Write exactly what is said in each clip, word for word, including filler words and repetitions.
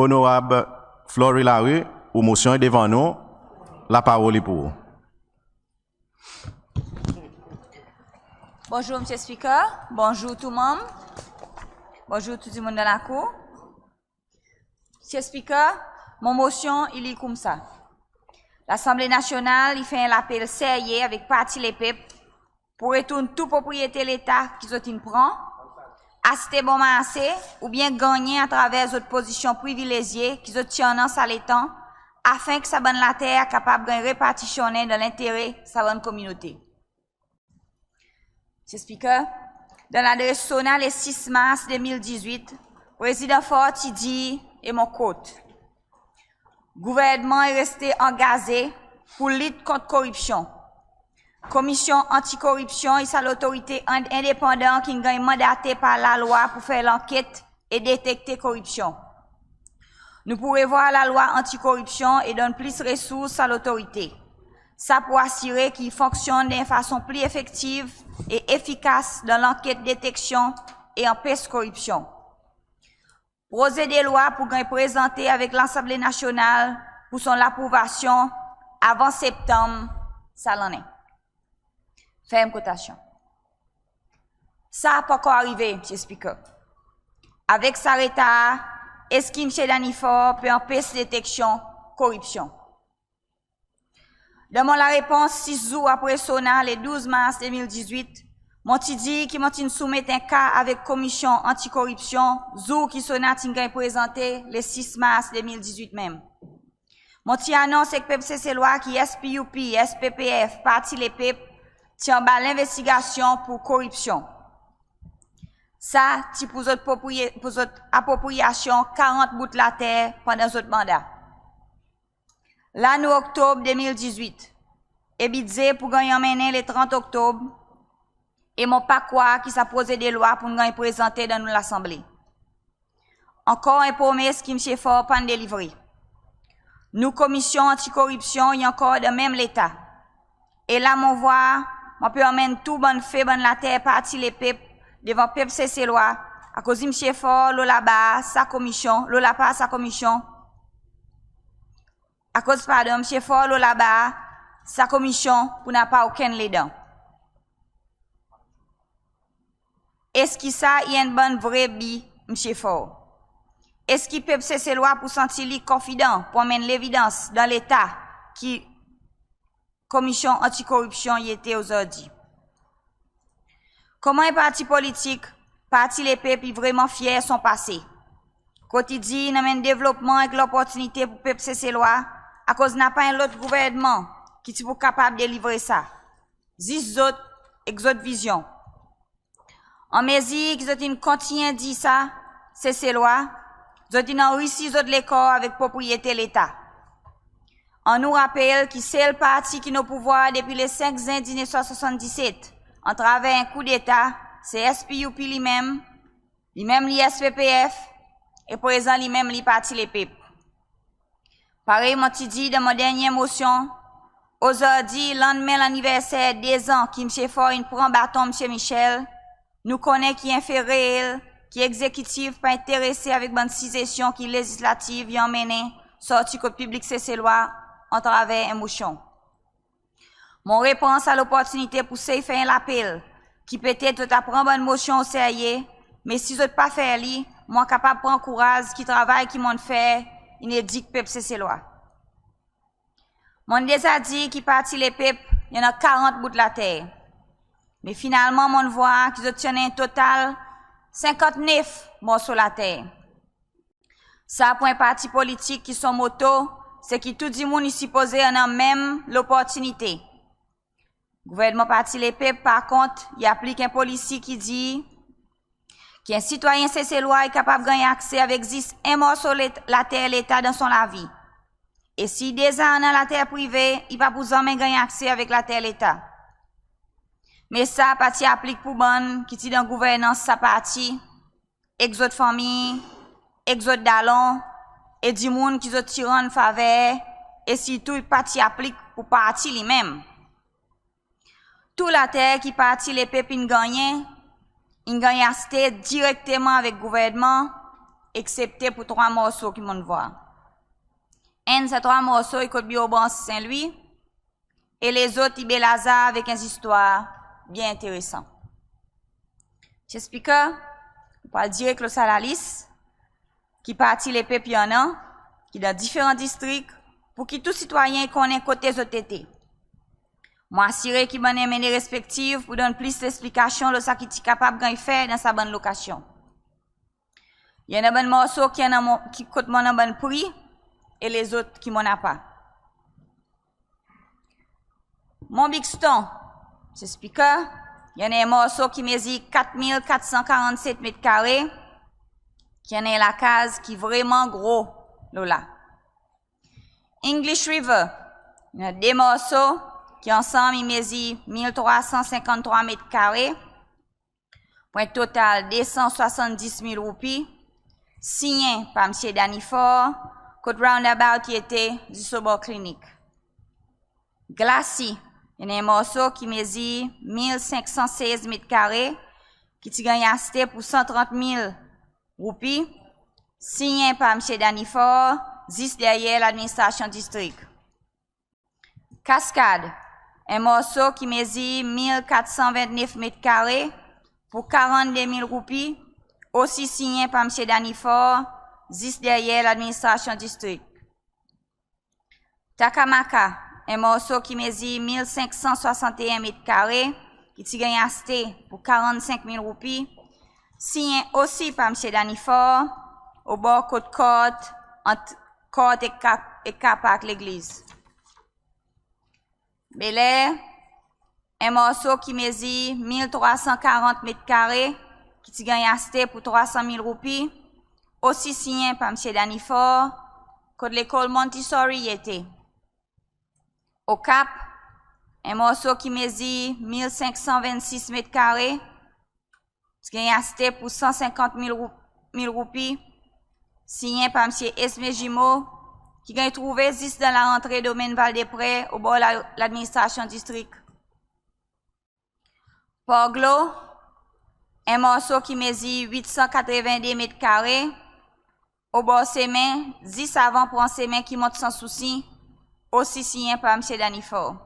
Onorab Flory Larue, ou Mosyon i devan nou, laparol i pour ou. Bonzour Mr Speaker, bonzour tou Manm, bonzour tou dimoun dan lakour. Mr Speaker, mon Mosyon i lir koumsa: Lasanble Nasyonal i fer en lapel serye avek Parti Lepep pour retourn tou propriyete Leta ki zot in pran, aste bon marse oubyen gannyen atraver zot pozisyon privilezye ki zot ti annan sa letan, afen ki sa bann later a kapab ganny repartisyonnen dan lentere sa bann kominote. Mr Speaker, dan ladres SONA le sis Mars de mil dizwit, Prezidan Faure ti dir, e mon quote: "Gouvernman i reste angaze pour lit kont koripsyon. Komisyon Anti-Koripsyon i sa lotorite endepandan ki'n ganny mandate par Lalwa pour fer lanket e detekte koripsyon. Nou pou revwar Lalwa Anti-Koripsyon e donn plis resours sa lotorite. Sa pou asire ki i fonksyonn dan en fason pli efektiv e efikas dan lanket deteksyon e anpes koripsyon. Prozedlwa pou ganny prezante avek Lasanble Nasyonal pour son laprouvasyon avan Septanm sa lannen." Ferm kotasyon. Sa pa ankor arive Mr Speaker. Avek sa retar, eski Msye Danny Faure pe anpes deteksyon koripsyon? Dan mon larepons sis zour apre SONA le douz Mars de mil dizwit, mon ti dir ki mon ti'n soumet en ka avek Komisyon Anti-Koripsyon zour ki SONA ti'n ganny prezante le sis Mars de mil dizwit menm. Mon ti anons ek pep Seselwa ki SPUP, SPPF, Parti Lepep ti anba lenvestigasyon pour koripsyon. Sa ti pour zot propriye-, pour zot apropriyasyon karant bout later pandan zot manda. La nou Oktob de mil dizwit e Bidze pou ganny anmennen le trant Oktob, e mon pa krwar ki sa prozedlwa pou'n ganny prezante dan nou Lasanble. Ankor en promes ki Msye Faure pa'n delivre. Nou Komisyon Anti-Koripsyon i ankor dan menm leta. E la mon vwar mon pe anmenn tou bann fe bann later Parti Lepep devan pep Seselwa, akoz Msye Faure lo labar sa komisyon, lo lapar sa komisyon, akoz, pardon, Msye Faure lo labar sa komisyon pour napa okenn ledan. Eski sa i enn bann vre bi Msye Faure? Eski pep Seselwa pou santi li konfidan pour anmenn levidans dan leta ki Komisyon Anti-Koripsyon i ete ozordi? Konman en parti politik, Parti Lepep i vreman fyer son pase, kot i dir in anmenn devlopman ek loportinite pour pep Seselwa, akoz napa en lot gouvernman ki ti pou kapab delivre sa. Zis zot ek zot vizyon. Anmezir ki zot in kontinyen dir sa, Seselwa, zot in anrisi zot lekor avek propriyete leta. Annou rapel ki sel parti ki'n o pouvwar depi le senk Zen diznef san swasanndiset, atraver en koudeta, se SPUP li menm, li menm li SPPF, e prezan li menm li Parti Lepep. Parey mon ti dir dan mon dernyen Mosyon, ozordi, lannmen lanniverser dezan ki Msye Faure in pran baton Msye Michel, nou konnen ki en fe reel ki Egzekitif pa enterese avek bann sizesyon ki Lezislatif i anmennen sorti kot piblik Seselwa atraver en Mosyon. Mon repran sa loportinite pour sey fer en lapel ki petet zot a pran bann Mosyon oserye, me si zot pa fer li, mon a kapab pran kouraz ki travay ki mon'n fer in edik pep Seselwa. Mon'n deza dir ki Parti Lepep i annan karant bout later, me finalman mon'n vwar ki zot ti annan en total senkantnef morso later. Sa pour en parti politik ki son moto se ki tou dimoun i sipoze annan menm loportinite. Gouvernman Parti Lepep, par kont, i aplik en polisi ki dir ki en sitwayen Seselwa i kapab ganny akse avek zis en morso let-, later leta dan son lavi. E si i deza annan later prive, i pa pou zanmen ganny akse avek later leta. Me sa pa ti aplik pour bann ki ti dan gouvernans sa parti, ek zot fanmir, ek zot dalon, e dimoun ki zot ti rann faver, e sirtou i pa ti aplik pour parti li menm. Tou later ki Parti Lepep in gannyen, in ganny aste direkteman avek gouvernman, eksepte pour trwa morso ki mon'n vwar. Enn sa trwa morso i kot Biro Brans St Louis e lezot i Baie Lazare avek en zistwar byen enteresan. Mr Speaker, mon pou al direk lo sa lalis ki Parti Lepep i annan, ki dan diferan distrik, pour ki tou sitwayen i konnen kote zot ete. Mon asire ki bann MNA respektif pou donn plis leksplikasyon lo sa ki ti kapab ganny fer dan sa bann lokasyon. I annan bann morso ki annan mon, ki kot mon annan bann pri e lezot ki mon napa. Mont Buxton, Mr Speaker, i annan en morso ki mezir kat mil kat san karannset met kare, ki annan en lakaz ki vreman gro lo la. English River, i annan de morso ki ansanm i mezir mil trwa san senkanntrwa met kare, pour en total de san swasanndis mil roupi, sinyen par Msye Danny Faure, kot roundabout i ete zis obor klinik. Glacis, i annan en morso ki mezir mil senk san sez met kare, ki ti ganny aste pour san trant mil roupi, sinyen par Msye Danny Faure, zis deryer ladministrasyon distrik. Cascade, en morso ki mezir mil kat san ventnef met kare pour karannde mil roupi, osi sinyen par Msye Danny Faure, zis deryer ladministrasyon distrik. Takamaka, en morso ki mezir mil senk san swasanteen met kare, ki ti ganny aste pour karannsenk mil roupi, sinyen osi par Msye Danny Faure, obor kot kort, ant kort ek ka, ek car park legliz. Bel Air, en morso ki mezir mil trwa san karant met kare, ki ti ganny aste pour trwa san mil roupi, osi sinyen par Msye Danny Faure, kot lekol Montessori i ete. Au Cap, en morso ki mezir mil senk san vennsis met kare, ti ganny aste pour san senkant mil rou, mil roupi, sinyen par Msye Esme Jumeau, ki ganny trouve zis dan larantre Domenn Val de Près, obor la, ladministrasyon distrik. Port Glaud, en morso ki mezir wit san katreven de met kare, obor semen, zis avan pran semen ki mont Sans Souci, osi sinyen par Msye Danny Faure.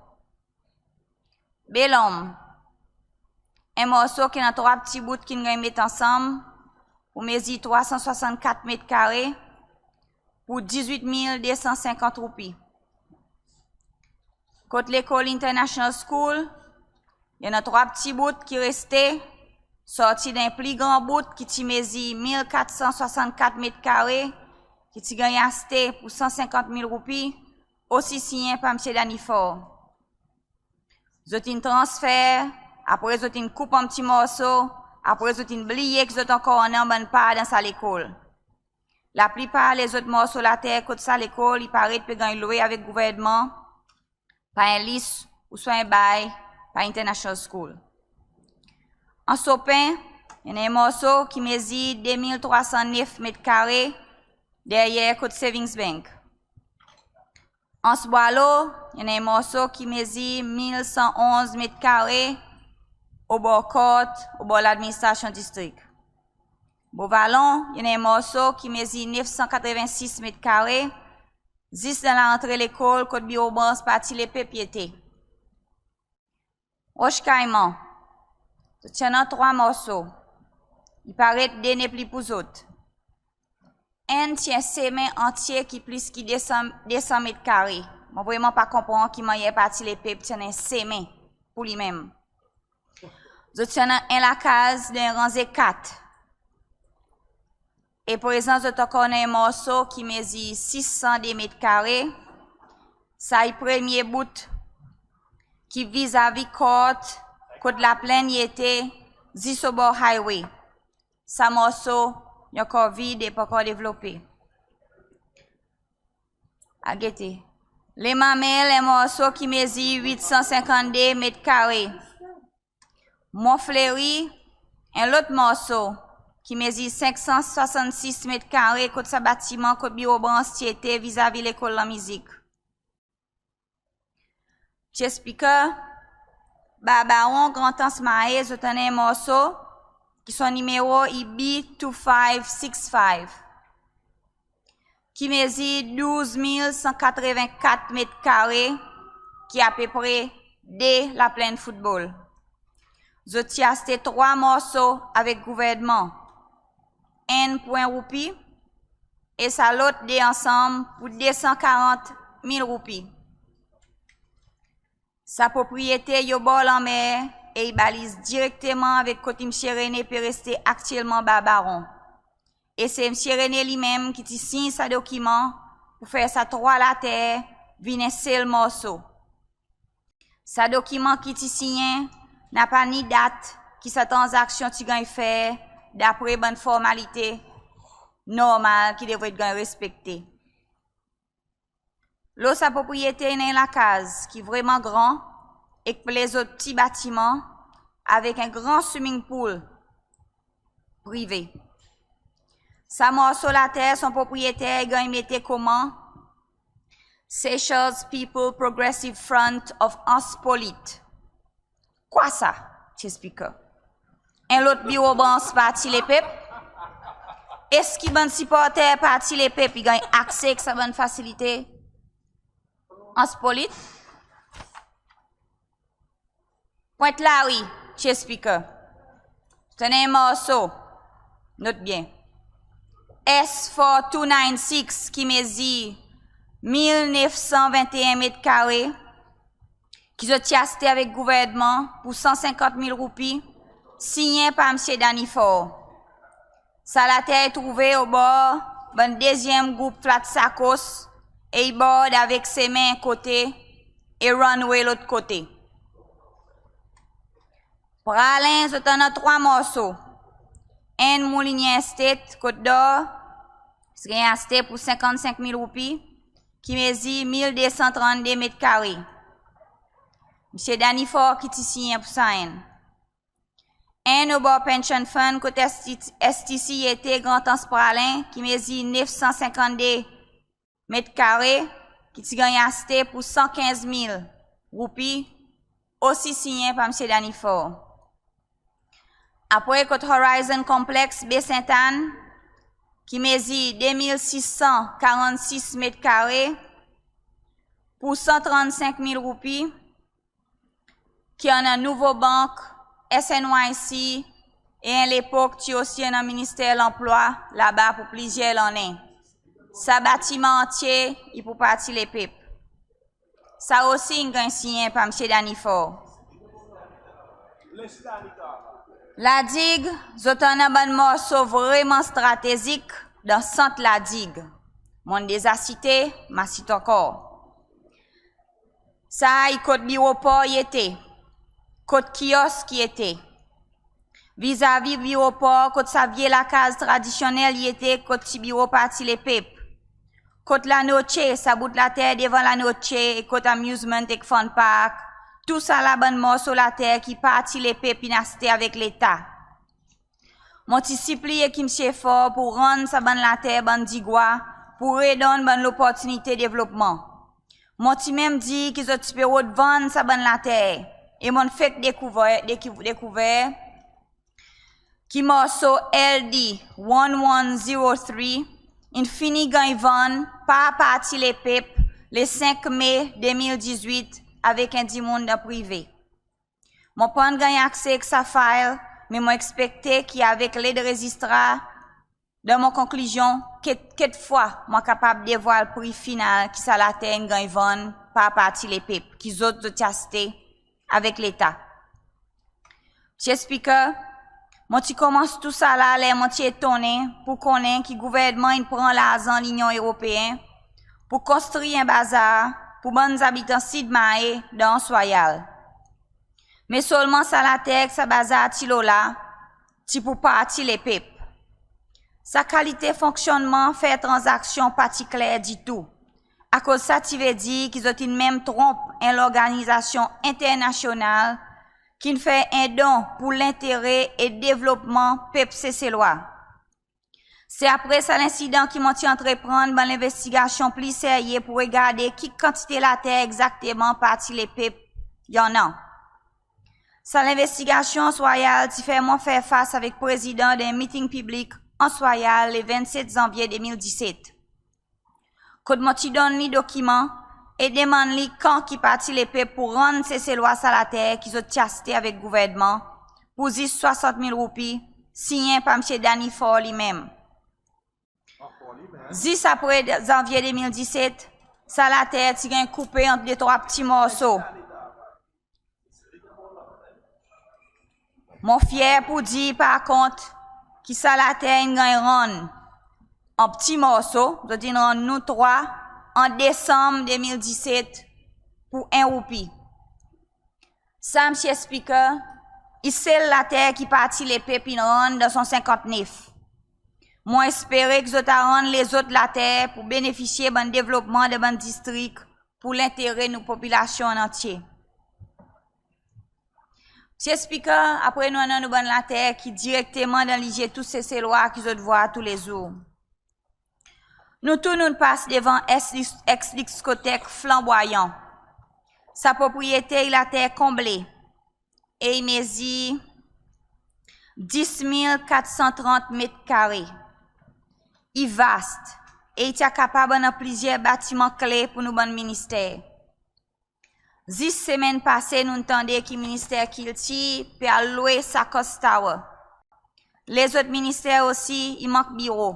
Bel Ombre, en morso ki annan trwa pti bout ki'n ganny met ansanm pour mezir trwa san swasannkat met kare pour dizwit mil de san senkant roupi. Kot lekol International School, i annan trwa pti bout ki reste, sorti dan en pli gran bout ki ti mezir mil kat san swasannkat met kare, ki ti ganny aste pour san senkant mil roupi, osi sinyen par Msye Danny Faure. Zot in transfer, apre zot in koup an pti morso, apre zot in bliye ki zot ankor annan bann par dan sa lekol. Laplipar lezot morso later kot sa lekol i paret pe ganny lwe avek gouvernman par en lease ouswa en bay par International School. Anse Aux Pins, i annan en morso ki mezir de mil trwa san nef met kare deryer kot Savings Bank. Anse Boileau, i annan en morso ki mezir mil san onz met kare obor kort, obor ladministrasyon distrik. Beau Vallon, i annan en morso ki mezir nef san katreven sis met kare, zis dan larantre lekol kot biro brans Parti Lepep i ete. Roche Caiman, zot ti annan trwa morso. I paret de nepli pour zot. Enn ti en semen antye ki plis ki de san, de san met kare. Mon vreman pa konpran ki mannyer Parti Lepep ti annan en semen pour li menm. Zot ti annan en lakaz dan en ranze kat. E prezan zot ankor annan en morso ki mezir sis san de met kare. Sa i premye bout ki vizavi kort kot laplenn i ete, zis obor highway. Sa morso i ankor vid e pa ankor devlope. Al gete. Les Mamelles, en morso ki mezir wit san senkant de met kare. Mont Fleuri, en lot morso ki mezir senk san swasannsis met kare kot sa batiman kot biro brans ti ete vizavi lekol lanmizik. Mr Speaker, Barbarons, Grand Anse, Mahé, zot annan en morso ki son nimero i B two five six five. ki mezir douz mil san katreven kat met kare, ki apepre de laplenn foutbol. Zot ti aste trwa morso avek gouvernman, enn pour en roupi e sa lot de ansanm pour de san karant mil roupi. Sa propriyete i obor lanmer e i baliz direkteman avek kot Msye Rene pe reste aktyelman Barbaron. E se Msye Rene li menm ki ti siny sa dokiman pour fer sa trwa later vin en sel morso. Sa dokiman ki ti sinyen napa ni dat ki sa tranzaksyon ti ganny fer dapre bann formalite normal ki devret ganny respekte. Lo sa propriyete i annan en lakaz ki vreman gran ek plezot pti batiman avek en gran swimming pool prive. Sa morso later son propriyeter i ganny mete koman Seychelles People Progressive Front of Anse Polite. Kwa sa, Mr Speaker? En lot biro brans Parti Lepep? Eski bann siporter Parti Lepep i ganny akse ek sa bann fasilite Anse Polite? Pointe Larue, Mr Speaker. Zot annan en morso, not byen, S four two nine six ki mezir mil nef san venteen met kare, ki zot ti aste avek gouvernman pour san senkant mil roupi, sinyen par Msye Danny Faure. Sa later i trouve obor bann dezyenm group flat Sakos e i bord avek semen en kote e runway lot kote. Praslin zot annan trwa morso, enn Moulinier Estate, Cote d'Or, ki ti ganny aste pour senkant senk mil roupi, ki mezir mil de san trannde met kare. Msye Danny Faure ki ti sinyen pour sa enn. Enn obor Pension Fund kot STC i ete, Grand Anse Praslin, ki mezir nef san senkannde met kare, ki ti ganny aste pour san kenz mil roupi, osi sinyen par Msye Danny Faure. Apre kot Horizon Complex Baie Ste Anne, ki mezir de mil sis san karannsis met kare pour san trannsenk mil roupi, ki annan Nouvobanq, SNYC e en lepok ti osi annan Minister Lanplwa laba pour plizyer lannen. Sa batiman antye i pour Parti Lepep. Sa osi in ganny sinyen par Msye Danny Faure. La Digue, zot annan bann morso vreman stratezik dan sant La Digue. Mon'n deza site, mon a sit ankor. Sa i kot biro por i ete, kot kiosk i ete, vizavi biro por kot sa vye lakaz tradisyonnel i ete, kot ti biro Parti Lepep, kot La Noche, sa bout later devan La Noche e kot amusement ek fun park, tousala bann morso later ki Parti Lepep in aste avek Leta. Mon ti sipliy ek Msye Faure pour rann sa bann later bann digwa, pour redonn bann loportinite devlopman. Mon ti menm dir ki zot ti pe rod vann sa bann later e mon'n fek dekouver, dekouver ki morso LD one one zero three in fini ganny vann par Parti Lepep le senk Me de mil dizwit avek en dimoun dan prive. Mon pa'n ganny akse ek sa file, me mon ekspekte ki avek led rezistrar, dan mon konklizyon, kek, kekfwa mon a kapab devwal pri final ki sa later in ganny vann par Parti Lepep, ki zot, zot ti aste avek Leta. Msye Speaker, mon ti konmans tousala ler mon ti etonnen pour konnen ki gouvernman in pran larzan Linyon Eropeen pour konstri en bazar pour bann zabitan Sid Mahé dan Anse Royale. Me selman sa later ki sa bazar ti lo la, ti pour Parti Lepep. Sa kalite fonksyonnman fer tranzaksyon pa ti kler ditou, akoz sa ti vedir ki zot in menm tronp en lorganizasyon enternasyonal ki'n fer en don pour lentere e devlopman pep Seselwa. Se apre sa lensidan ki mon ti antreprann bann lenvestigasyon pli serye pour regarde ki kantite later egzakteman Parti Lepep i annan. Sa lenvestigasyon Anse Royale ti fer mwan fer fas avek Prezidan dan en miting piblik Anse Royale le vennset Zanvye de mil diset. kot mon ti donn li dokiman e demann li kan ki Parti Lepep pou rann Seselwa sa later ki zot ti aste avek gouvernman pou zis swasant mil roupi, sinyen par Msye Danny Faure li menm. Zis apre Zanvye de mil diset, sa later ti ganny koupe an detrwa pti morso. Mon fyer pou dir par kont ki sa later in ganny rann an pti morso, zot in rann nou trwa, an Desanm de mil diset pou en roupi. Sa, Msye Speaker, i sel later ki Parti Lepep in rann dan son senkant nef. Mon espere ki zot a rann lezot later pou benefisye bann devlopman dan bann distrik pou lentere nou popilasyon an antye. Msye Speaker, apre nou annan nou bann later ki direkteman dan lizye tou Seselwa ki zot vwar toulezour. Nou tou nou'n pas devan ex, ex-diskotek Flanbwayan. Sa propriyete i later konble e i mezir dis mil kat san trant met kare. I vast e i ti a kapab annan plizyer batiman kle pour nou bann minister. Zis semenn pase nou'n tande ki Minister Kiltir pe al lwe Sackhouse Tower. Lezot minister osi i mank biro,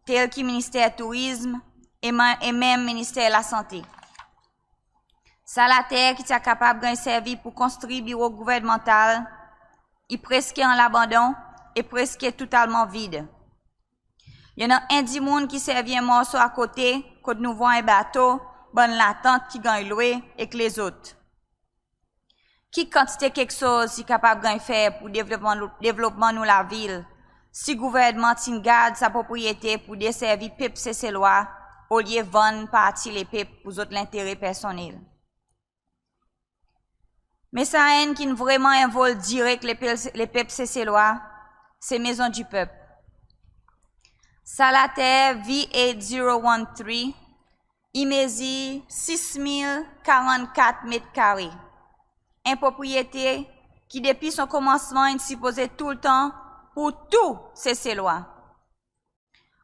tel ki Minister Tourizm e menm Minister Lasante. Sa later ki ti a kapab ganny servi pour konstri biro gouvernmantal i preske an labandon e preske totalman vid. I annan en dimoun ki servi en morso akote kot nou vwar en bato, bann latant ki ganny lwe ek lezot. Ki kantite keksoz i kapab ganny fer pour devlopman, devlopman nou lavil si gouvernman ti'n gard sa propriyete pour deservi pep Seselwa olye vann Parti Lepep pour zot lentere personnel? Me sa enn ki'n vreman envolv direk lepep, lepep Seselwa, se Maison du Peuple. Sa later V eight zero one three i mezir sis mil karannkat met kare. En propriyete ki depi son konmansman in sipoze toultan pour tou Seselwa.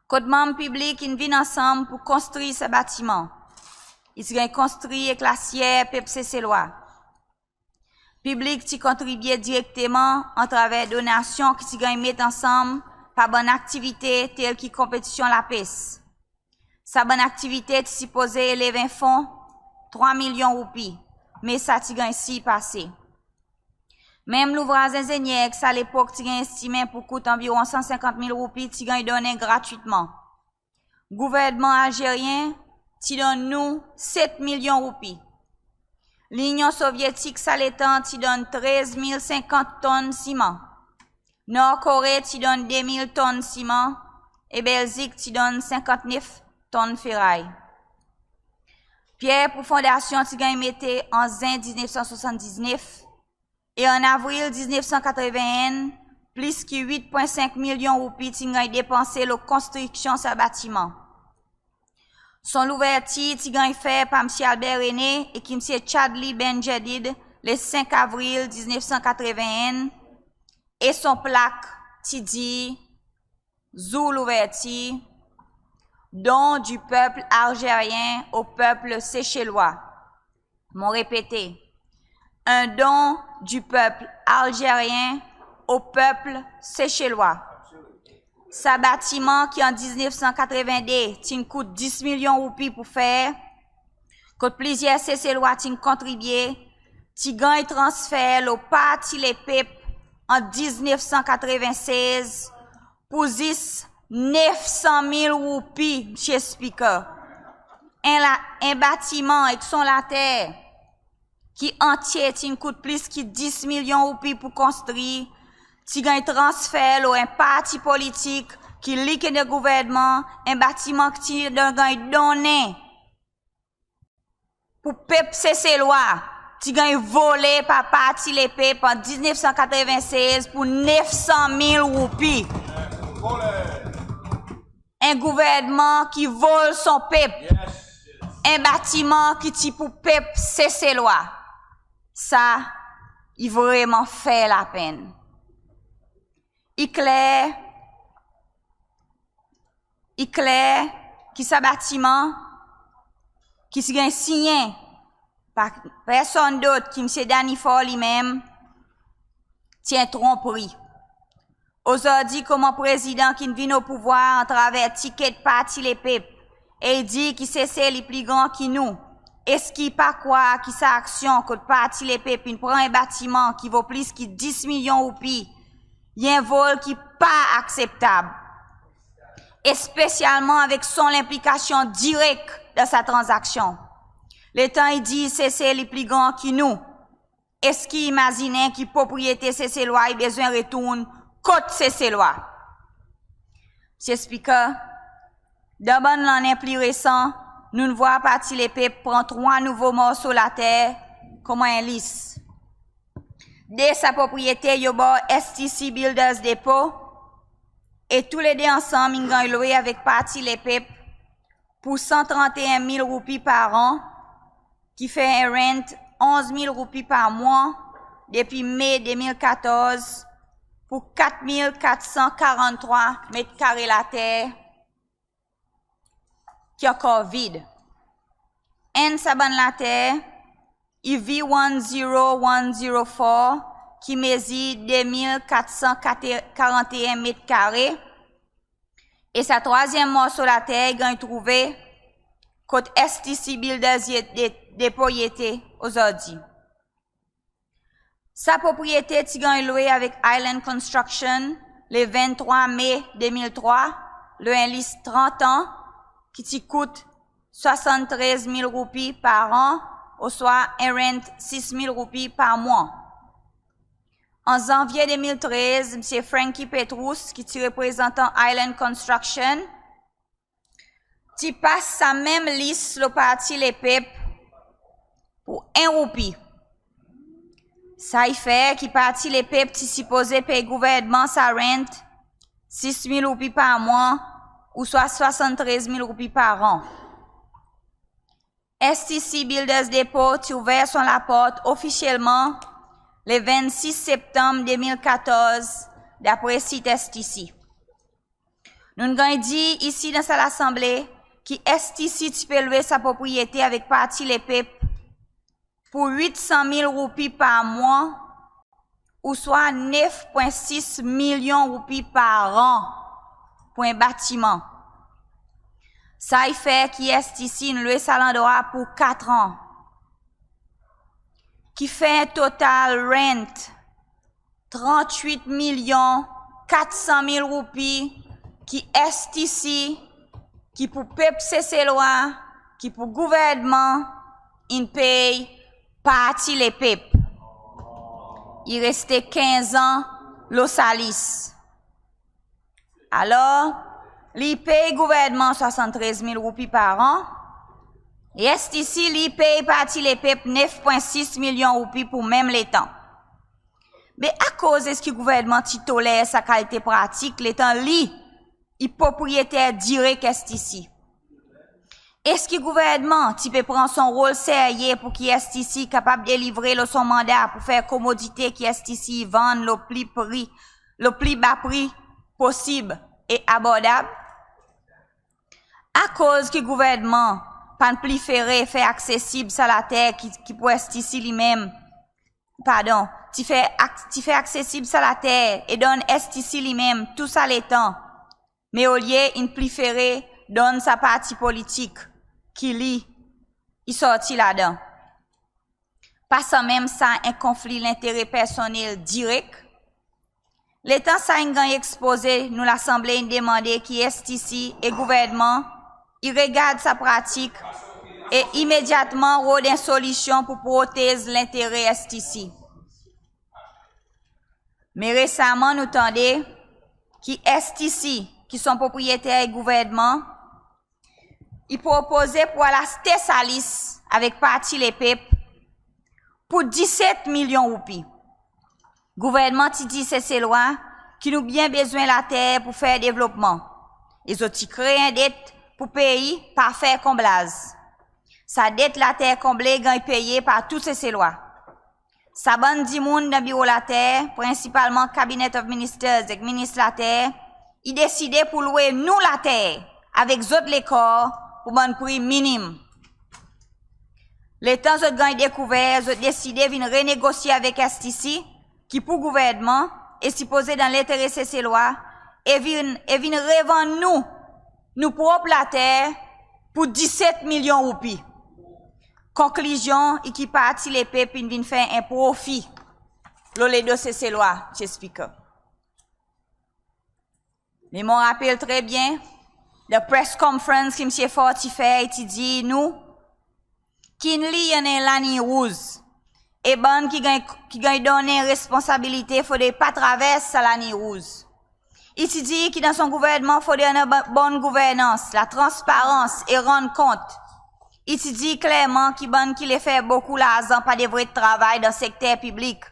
Kot manm piblik in vin ansanm pour konstri sa batiman. I ti ganny konstri ek lasyer pep Seselwa. Piblik ti kontribye direkteman atraver donasyon ki ti ganny met ansanm par bann aktivite tel ki konpetisyon lapes. Sa bann aktivite ti sipoze elev en fon trwa milyon roupi, me sa ti ganny sirpase. Menm louvraz enzenyer ki sa lepok ti ganny estimen pour kout anviron san senkant mil roupi ti ganny donnen gratwitman. Gouvernman Alzeryen ti donn nou set milyon roupi. Linyon Sovyetik sa letan ti donn trez mil senkant tonn siman. Nor Kore ti donn de mil tonn siman e Belzik ti donn senkant nef tonn feray. Pyer pour fondasyon ti ganny mete an Zen diznef san swasanndiznef e an Avril diznef san katreven enn, plis ki wit pwen senk milyon roupi ti'n ganny depanse lo konstriksyon sa batiman. Son louvertir ti ganny fer par Msye Albert René ek Msye Chadli Ben Jedid le senk Avril diznef san katreven enn e son plak ti dir, zour louvertir, don du peuple algérien au peuple séchellois. Mon repete, un don du peuple algérien au peuple seychellois. Sa batiman ki an diznef san katreven de ti'n kout dis milyon roupi pour fer, kot plizyer Seselwa ti'n kontribye, ti ganny transfer lo Parti Lepep an diznef san katreven sez pour zis nef san mil roupi, Msye Speaker. En la, en batiman ek son later ki antye ti'n kout plis ki dis milyon roupi pour konstri, ti ganny transfer lo en parti politik ki li ki dan gouvernman, en batiman ki ti ganny donnen pour pep Seselwa, ti ganny vole par Parti Lepep an diznef san katreven sez pour nef san mil roupi. En gouvernman ki vol son pep. En batiman ki ti pour pep Seselwa. Sa i vreman fer lapenn. I kler, i kler ki sa batiman ki ti ganny sinyen par personn dot ki Msye Danny Faure li menm, ti en tronpri. Ozordi konman Prezidan ki'n vin o pouvwar atraver tiket Parti Lepep e i dir ki Sesel i pli gran ki nou, eski i pa krwar ki sa aksyon kot Parti Lepep in pran en batiman ki vo plis ki dis milyon roupi, i en vol ki pa akseptab, espesyalman avek son lenplikasyon direk dan sa tranzaksyon? Letan i dir Sesel i pli gran ki nou, eski i mazinen ki propriyete Seselwa i bezwen retourn kot Seselwa? Msye Speaker, dan bann lannen pli resan, nou'n vwar Parti Lepep pran trwa nouvo morso later konman en lease. De sa propriyete i obor S T C Builders Depot e tou le de ansanm in ganny lwe avek Parti Lepep pour san tranteen mil roupi par an, ki fer en rent onz mil roupi par mwan depi Me de mil katorz pour kat mil kat san karann trwa met kare later ki ankor vid. Enn sa bann later i V one zero one zero four ki mezir de mil kat san karanteen met kare e sa trwazyenm morso later i ganny trouve kot S T C Builders Depot i ete ozordi. Sa propriyete ti ganny lwe avek Island Construction le venntrwa Me de mil trwa lo en lease trant an ki ti kout swasanntrez mil roupi par an, oswa en rent sis mil roupi par mwan. An Zanvye de mil trez, Msye Frankie Petrus ki ti reprezantan Island Construction ti pas sa menm lease lo Parti Lepep pour en roupi. Sa i fer ki Parti Lepep ti sipoze pey Gouvernman sa rent sis mil roupi par mwan, oswa swasanntrez mil roupi par an. S T C Builders Depot ti ouver son laport ofisyelman le vennsis Septanm de mil katorz, dapre sit S T C. Nou'n ganny dir isi dan sa Lasanble ki S T C ti pe lwe sa propriyete avek Parti Lepep pour wit san mil roupi par mwan, oswa nef pwen sis milyon roupi par an pour en batiman. Sa i fer ki S T C in lwe sa landrwa pour kat an, ki fer en total rent trant wit milyon kat san mil roupi ki S T C, ki pour pep Seselwa, ki pour Gouvernman, in pey Parti Lepep. I reste kenz an lo sa lease. Alor, li i pey Gouvernman swasanntrez mil roupi par an, e S T C li i pey Parti Lepep nef pwen sis milyon roupi pour menm letan. Be akoz eski Gouvernman ti toler sa kalite pratik letan li i propriyeter direk S T C? Eski Gouvernman ti pe pran son rol serye pour ki S T C kapab delivre lo son manda pour fer komodite ki S T C i vann lo pli pri, lo pli ba pri posib e abordab? Akoz ki Gouvernman pa'n plifere fer aksesib sa later ki, ki pour S T C li menm, pardon, ti fer ak-, ti fer aksesib sa later e donn S T C li menm tou sa letan, me olye in plifere donn sa parti politik ki li i sorti ladan? Pa sanmenm sa en konfli lentere personnel direk? Letan sa in ganny ekspoze, nou Lasanble in demande ki S T C e Gouvernman i regard sa pratik e imedyatman rod en solisyon pour protez lentere S T C. Me resaman nou tande ki S T C, ki son propriyeter e Gouvernman, i propoze pour al aste sa lease avek Parti Lepep pour diset milyon roupi. Gouvernman ti dir Seselwa ki nou byen bezwen later pour fer devlopman. E zot ti kree en det pour pei par fer konblaz. Sa det later konble ganny peye par tou Seselwa. Sa bann dimoun dan biro later, prensipalman Cabinet of Ministers ek Minis Later, i deside pour lwe nou later avek zot lekor pour bann pri minim. Letan zot ganny dekouver, zot deside vin renegosye avek STC, ki pour Gouvernman e sipoze dan lentere Seselwa, e vin, e vin revann nou, nou prop later pour diset milyon roupi. Konklizyon i ki Parti Lepep in vin fer en profi lo ledo Seselwa, Mr Speaker. Me mon rapel tre byen, dan press conference ki Mr Faure ti fer, i ti dir nou, ki li i annan en laliny rouz. E bann ki ganny, ki ganny donnen responsabilite fodre pa travers sa laliny rouz. I ti dir ki dan son Gouvernman fodre annan ba-, bonn gouvernans, latransparans e rann kont. I ti dir klerman ki bann ki le fer bokou larzan pa devret travay dan sekter piblik.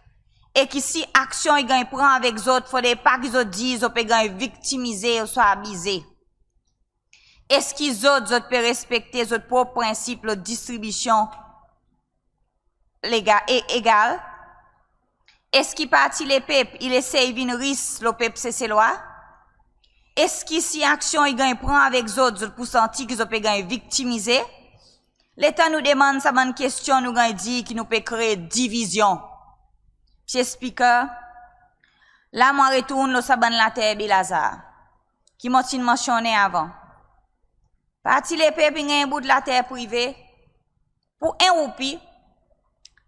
E ki si aksyon i ganny pran avek zot, fodre pa ki zot dir zot pe ganny viktimize ouswa abize. Eski zot, zot pe respekte zot prop prensip lo distribisyon lega-, e-, egal? Eski Parti Lepep i le esey vin ris lo pep Seselwa? Eski si aksyon i ganny pran avek zot, zot pou santi ki zot pe ganny viktimize? Letan nou demann sa bann kestyon, nou ganny dir ki nou pe kree divizyon. Mr Speaker, la mon a retourn lo sa bann later Baie Lazare ki mon ti'n mansyonnen avan. Parti Lepep in ganny en bout later prive pour en roupi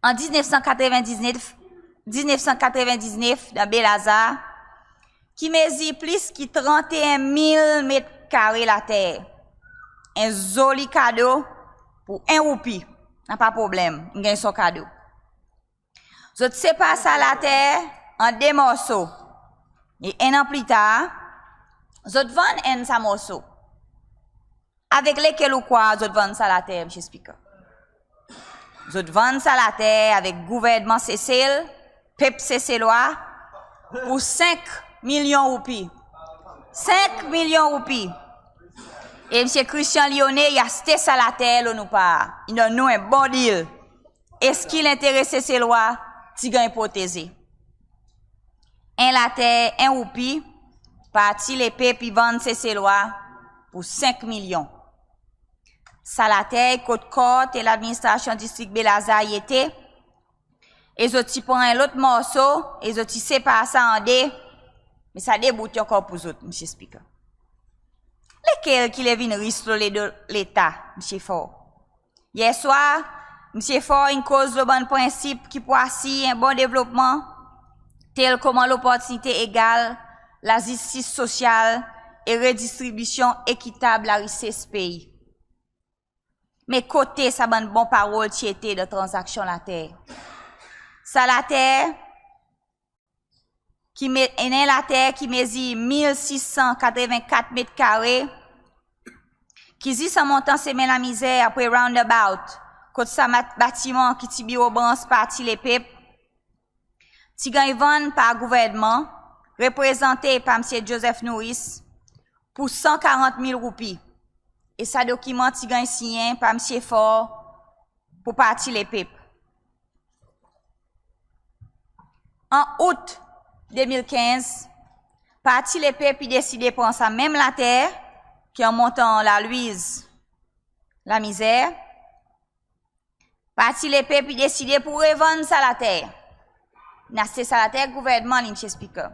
an diznef san katreven diznef, diznef san katreven diznef dan Baie Lazare, ki mezir plis ki tranteen mil met kare later. En zoli kado pour en roupi. Napa problenm, in ganny son kado. Zot separ sa later an de morso. E en an pli tar, zot vann enn sa morso. Avek lekel ou krwar zot vann sa later, Mr Speaker? Zot vann sa later avek Gouvernman Sesel, pep Seselwa, pour senk milyon roupi. Senk milyon roupi. E Mr Christian Lionnet i aste sa later lo nou par. I donn nou en bon deal. Eski lentere Seselwa ti ganny proteze? En later en roupi, Parti Lepep i vann Seselwa pour senk milyon. Sa later i kot kort e ladministrasyon distrik Baie Lazare i ete, e zot ti pran en lot morso e zot ti separ sa an de, me sa de bout i ankor pour zot, Mr Speaker. Lekel ki le vin ris lo ledo Leta, Mr Faure? Yer swar, Mr Faure in koz lo bann prensip ki pou asir en bon devlopman, tel konman loportinite egal, lazistis sosyal e redistribisyon ekitab larises pei. Me kote sa bann bon parol ti ete dan tranzaksyon later? Sa later ki me-, en later ki mezir mil sis san katreven kat met kare, ki zis an montan semen Lamizer apre roundabout, kot sa mat-, batiman ki ti biro brans Parti Lepep, ti ganny vann par Gouvernman, reprezante par Mr Joseph Nourrice, pour san karant mil roupi. E sa dokiman ti ganny sinyen par Mr Faure pour Parti Lepep. An Out de mil kenz, Parti Lepep i deside pran sa menm later, ki an montan La Louise, Lamizer. Parti Lepep i deside pour revann sa later. In aste sa later Gouvernman li, Mr Speaker.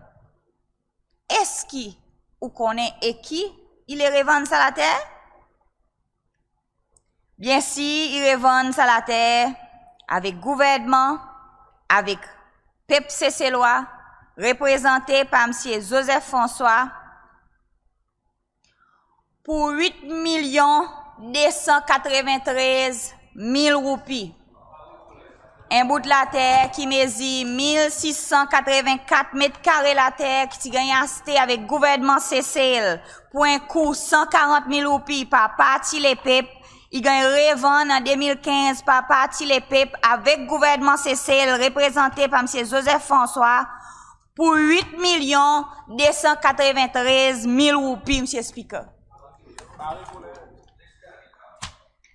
Eski ou konnen e ki i le revann sa later? Byensir, i revann sa later avek Gouvernman, avek pep Seselwa, reprezante par Mr Joseph François, pour wit milyon de san katreven trez mil roupi. En bout later ki mezir mil sis san katreven kat met kare later ki ti ganny aste avek Gouvernman Sesel pour en kou san karant mil roupi par Parti Lepep, i ganny revann an de mil kenz par Parti Lepep avek Gouvernman Sesel, reprezante par Mr Joseph François, pour wit milyon de san katreven trez mil roupi, Mr Speaker.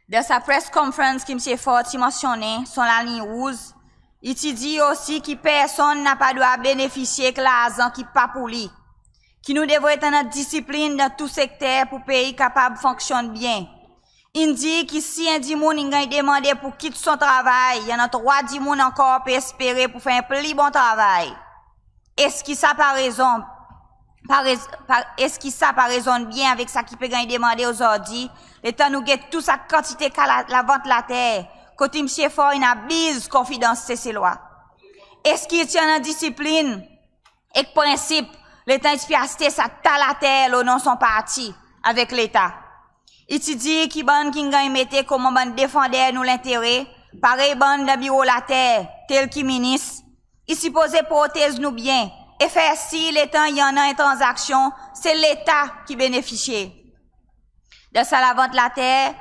Dan sa press conference ki Mr Faure ti mansyonnen, son laliny rouz, i ti dir osi ki personn napa drwa benefisye ek larzan ki pa pour li. Ki nou devret annan disiplin dan tou sekter pour pei kapab fonksyonn byen. In dir ki si en dimoun in ganny demande pour kit son travay, i annan trwa dimoun ankor pe espere pour fer en pli bon travay. Eski sa pa rezon, pa rez-, pa, eski sa pa rezonn byen avek sa ki pe ganny demande ozordi, letan nou get tou sa kantite ka la, lavant later, kot Msye Faure in abiz konfidans Seselwa? Eski i ti annan disiplin ek prensip letan i ti pe aste sa ta later lo non son parti avek Leta? I ti dir ki bann ki'n ganny mete konman bann defander nou lentere, parey bann dan biro later, tel ki minis, i sipoze protez nou byen e fer sir letan i annan en tranzaksyon, se Leta ki benefisye. Dan sa lavant later,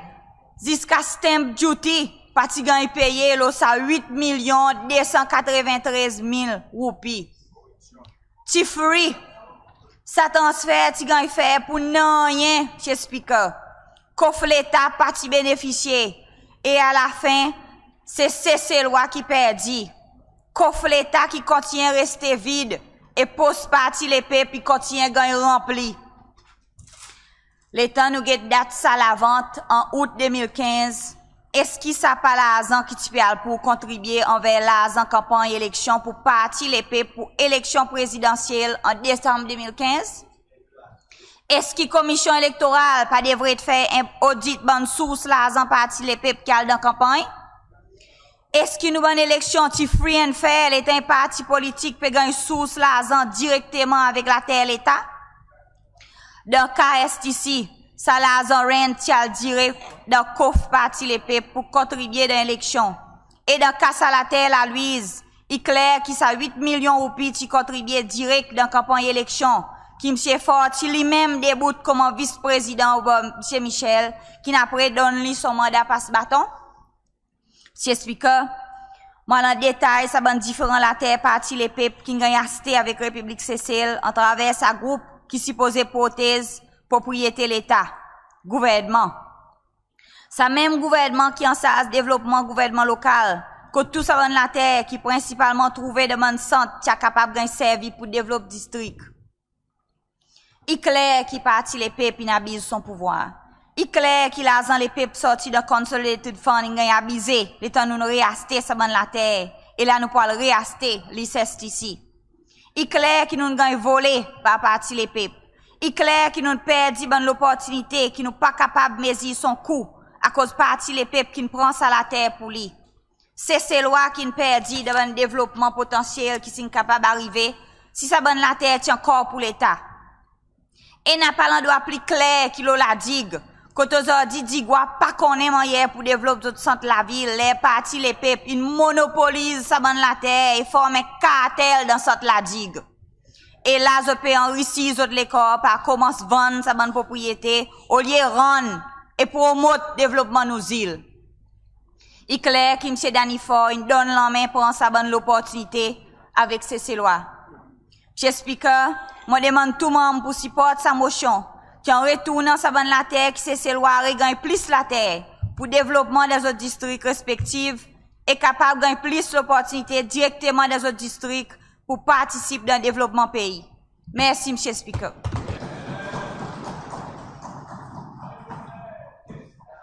ziska stamp duty pa ti ganny peye lo sa wit milyon de san katreven trez mil roupi. Ti free. Sa transfer ti ganny fer pour nanryen, Msye Speaker. Kof Leta pa ti benefisye. E alafen, se Seselwa ki perdi. Kof Leta ki kontinyen reste vid e pos Parti Lepep i kontinyen ganny ranpli. Letan nou get dat sa lavant an Out de mil kenz, eski sa pa larzan ki ti pe al pour kontribye anver larzan kanpanny eleksyon pour Parti Lepep pour eleksyon prezidansyel an Desanm de mil kenz? Eski Komisyon Elektoral pa devret fer en odit bann sours larzan Parti Lepep ki al dan kanpanny? Eski nou bann eleksyon ti free and fair letan en parti politik pe ganny sours larzan direkteman avek later Leta? Dan ka S T C, sa larzan rent ti al direk dan kof Parti Lepep pour kontribye dan eleksyon. E dan ka sa later La Louise, i kler ki sa wit milyon roupi ti kontribye direk dan kanpanny eleksyon ki Msye Faure ti li menm debout konman Vis Prezidan obor Msye Michel, ki'n apre donn li son manda pas baton. Msye Speaker, mon al an detay sa bann diferan later Parti Lepep ki'n ganny aste avek Repiblik Sesel atraver sa group ki sipoze protez propriyete Leta, gouvernman. Sa menm gouvernman ki ansarz devlopman gouvernman lokal, kot tou sa bann later ki prensipalman trouve dan bann sant ti a kapab ganny servi pour devlop distrik. I kler ki Parti Lepep in abiz son pouvwar. I kler ki larzan Lepep sorti dan Consolidated Fund in ganny abize letan nou'n reaste sa bann later, e la nou pou al reaste li S T C. I kler ki nou'n ganny vole par Parti Lepep. I kler ki nou'n perdi bann loportinite ki nou pa kapab mezir son kou akoz Parti Lepep ki'n pran sa later pour li. Seselwa ki'n perdi dan bann devlopman potansyel ki ti'n kapab arive si sa bann later ti ankor pour Leta. E napa landrwa pli kler ki lo La Digue, kot ozordi Digwa pa konnen mannyer pour devlop zot sant lavil, ler Parti Lepep in monopoliz sa bann later e form en kartel dan sant La Digue. E la zot pe anrisi zot lekor par konmans vann sa bann propriyete olye rann e promot devlopman nou zil. I kler ki Msye Danny Faure in donn lanmen pran sa bann loportinite avek Seselwa. Msye Speaker, mon demann tou manm pour siport sa Mosyon, ki an retournan sa bann later ki Seselwa a reganny plis later pour devlopman dan zot distrik respektif e kapab ganny plis loportinite direkteman dan zot distrik pour partisip dan devlopman pei. Mersi Msye Speaker.